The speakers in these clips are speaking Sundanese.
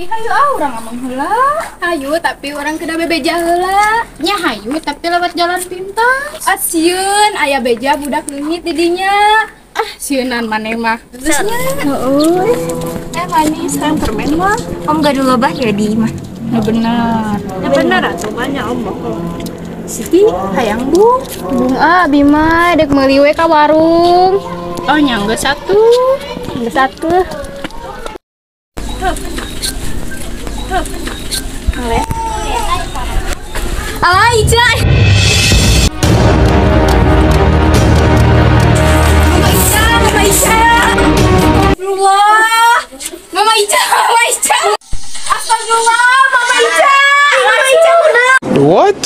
Hayu ah urang ngomong heula. Hayu tapi urang kedah bebeja heula. Nya hayu tapi lewat jalan pintas. Ah sieun aya beja budak leungit di dinya. Ah sieunan maneh mah. Terus nya. Heueuh. Manis hayang permen mah. Om gaduh lobah ya di mah. Nu bener. Ya bener atuh banyak om mah. Siti hayang bung. Bung ah Bima dek meuli we ka warung. Oh nya geus satu. Geus satu. Alah Ica. Mama Ica, Mama Ica. Astagfirullah. Mama Ica, Mama Ica. Astagfirullah, Mama Ica. Mama Ica udah. What?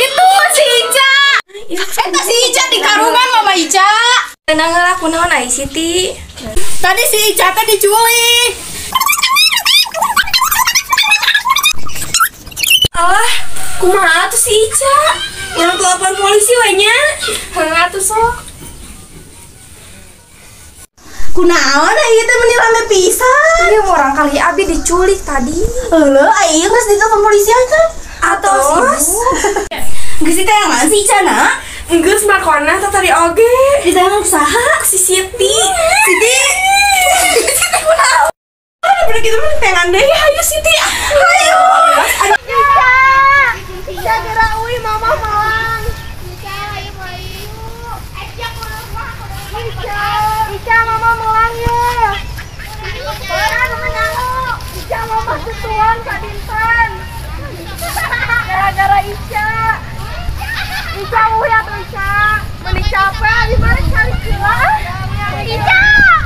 Itu si Ica. Eta si Ica di karungan Mama Ica. Tenang lah, kunaon ai Siti. Tadi si Ica teh diculik. Alah, kumaha atuh si Ica? Urang telepon polisi we nya. Heuh atuh sok. Kunaon ieu teh meuni rame pisan. Ieu urang kali abi diculik tadi. Heueuh, ieu geus ditelepon polisi atuh. Atos. Geus diteangan si Ica na? Geus makona teh tadi oge. Diteangan ku saha? Ku si Siti. Siti. Siti kunaon? Bener gitu mah diteangan deui hayu Siti. Hayu. Ica. Ica geura euy mama melang. Ica hayu hayu. Ica Ica. Ica mama melang ye. Ica mama tutuan ka dinten. Gara-gara Ica. Ica euy atuh Ica. Meuni capek abi mah cari heula. Ica.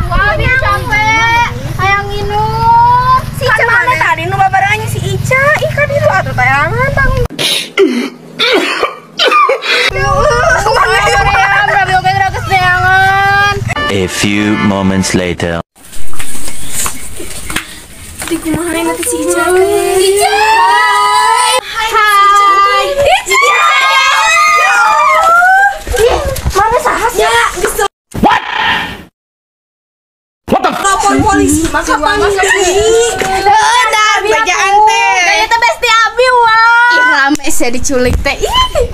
Wah, abi capek. Hayang nginum. Si Ica mana tadi nu babarengan si Ica? Ih kan itu atuh tayangan tanggung. A few moments later. Di kumaha nanti si Ica? Ica. Hai. Ica. Mana saha sih? What? What the? Telepon polisi maka panggil. Heuh, dah bejaan teh. Kayaknya teh besti abi wah. Ih rame sih diculik teh. Ih.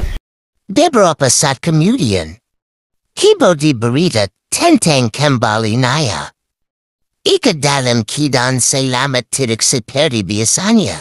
Beberapa saat kemudian, Kibo di berita tentang kembali Naya. Ika dalam keadaan selamat tidak seperti biasanya.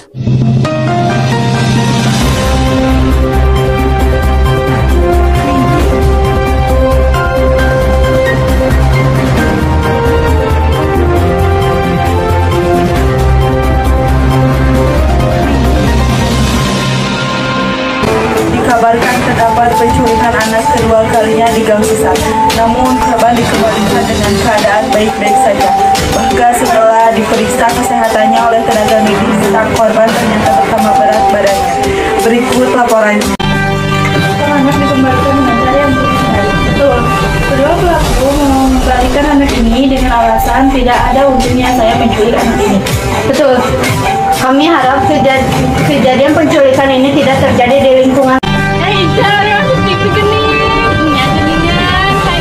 Dikabarkan terdapat penculikan anak kedua kalinya di Gang Sesat. Namun korban dikembalikan dengan keadaan baik-baik saja. Bahkan setelah diperiksa kesehatannya oleh tenaga medis, sang korban ternyata bertambah berat badannya. Berikut laporannya. Anak dikembalikan dengan cara yang berbeda. Betul. Kedua pelaku mengembalikan anak ini dengan alasan tidak ada untungnya saya menculik anak ini. Betul. Kami harap kejadian penculikan ini tidak terjadi di lingkungan. Ica, hai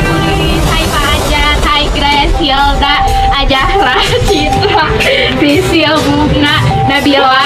Kulis, hai Pak Ajat, hai Grace, Hilda, Ajahra, Citra, Sisil, Bunga, Nabila,